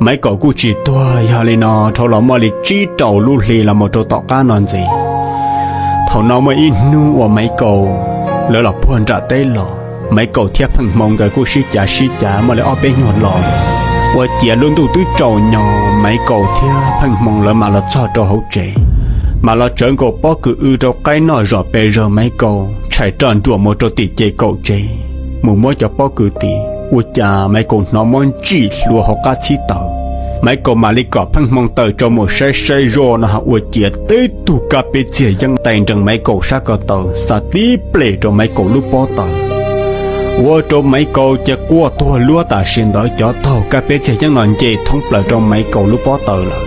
Maiv Kaum kuj tsis tuag. Yog li no dhau los muaj li tsib rau lub hli los mus rau tom qab no ntxiv, thaum no muaj ib hnub uas Maiv Kaum lawv los puag nram teb los, Maiv Kaum thiab Pheej Hmoo nkawd kuj sib cav sib cav muaj li ob peb nyuag los, ua ciav lub ntuj twb tsaus nyo, Maiv Kaum thiab Pheej Hmoo lawv mam los txog rau hauv tsev, mam los tsawv nkaus pob kws w rau qaib noj zom pes zaws. Maiv Kaum tshais roj nruam mus rau tim ces kaum tsev, mus muab cov pob kws tid, ua cas Maiv Kaum hnov mob ntsim hlua hauv qab txhib taws. Maiv Kaum mam li kom Pheej Hmoo tawm tso mus saib saib zoj no ha, ua ciav tib tug kab peb txiag yeeb tais nrees Maiv Kaum sab ko taw xa tib plem rau Maiv Kaum lub pob taws. Ua rau Maiv Kaum ces quaj tuag luab tam sim ntawd, cov taug kab peb txiag yeeb no nce thoob plaws rau Maiv Kaum lub pob taws lawm.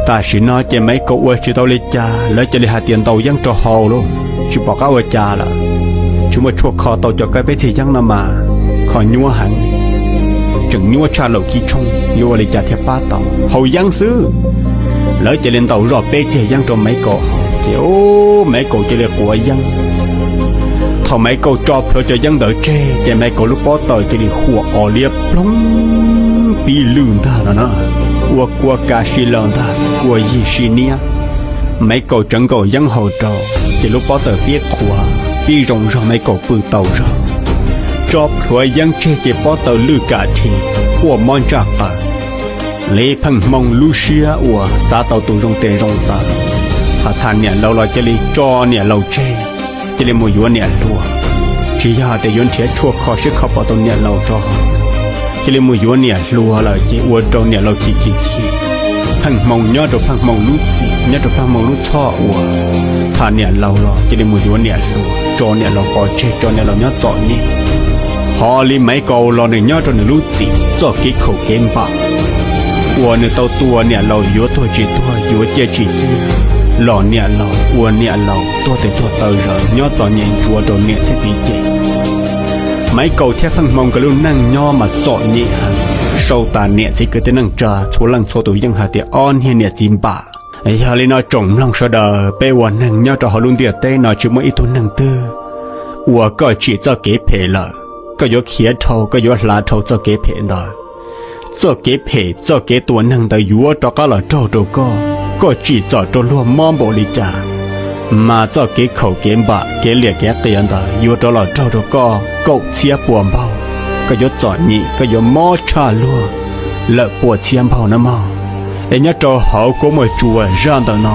Tam sim no ces Maiv Kaum ua tsis tau li cas, lawv cia li hais tias ntaus yeeb rau haus lauj, tsis pom qab ua cas lawm. Tsis muaj tshuaj kho tau cov kab peb txiag yeeb no mas, kho nyuab heev, tseem nyuab tshaj laum kib tshooj, yuav ua li cas thiaj pab tau, haus yeeb xwb. Lawv cia li ntaus zoj peb txiag yeeb rau Maiv Kaum haus, ces Maiv Kaum cia li quav yeeb. Thaum Maiv Kaum tso plhuav cov yeeb ntawd tseg ces Maiv Kaum lub pob taws cia li huam o liab ploog pib lwj ntag no na, ua kua ka si laws ntag, kua yig si niab. Maiv Kaum tsawv nkaus yeeb haus rau, ces lub pob taws pib qhuav pib zoo zog, Maiv Kaum pw tau zog. Tso plhuav yeeb tseg ces pob taws lwj kam dhi, quaj mob ntsaj qaws. Li Pheej Hmoo lub siab uas xav tau tus zoo tes zoo taw, tham tham niam laus los cia li tso niam laus tseg, cia li mus yuav niam hluas. Tsis yog hais tias yuav nrhiav tshuaj kho siab kho pom tau niam laus tso, cia li mus yuav niam hluas lawm ces ua rau niam laus chim chim chim. Pheej Hmoo nyob rau Pheej Hmoo lub txim, nyob rau Pheej Hmoo lub txhoj uas tham niam laus los cia li mus yuav niam hluas, tso niam laus pov tseg, tso niam laus nyob txom nyem. Ho li Maiv Kaum los nws nyob rau nws lub txim, txoj kev khaum kev npam uas nws tau tua niam laus yuav tuag tsis tuag, yuav ciaj tsis ciaj, los niam laus ua niam laus tuag tes tuag taw zaws, nyob txom nyem ntsuav rau niam thiab txiv cem. Maiv Kaum thiab Pheej Hmoo nkawd lub neej nyob mas txom nyem heev, sau tas niam txiv kwv tij neej tsa txhua leej txhua tus yeej hais tias ob niag niam txiv npam. Yog li no tsoom mloog sawv daws, peb ua neeg nyob rau hauv lub ntiaj teb no tsis muaj ib tug neeg twg uas koj tsim txoj kev phem lawm, koj yuav khiav dhau, koj yuav hla dhau txoj kev phem ntawd. Txoj kev phem, txoj kev tua neeg ntawd yuav rov qab los raug rau koj. Koj tsim txom rau luag mob npaum li cas, mas txoj kev khaum kev npam, kev liam kev qias ntawd yuav rov los raug rau koj kaum txhiab pua npaug. Koj yuav txom nyem, koj yuav mob tshaj luag lawm pua txhiab npaug na mog. Es nyob rau hauv kuab muaj tsuas zaj ntawm no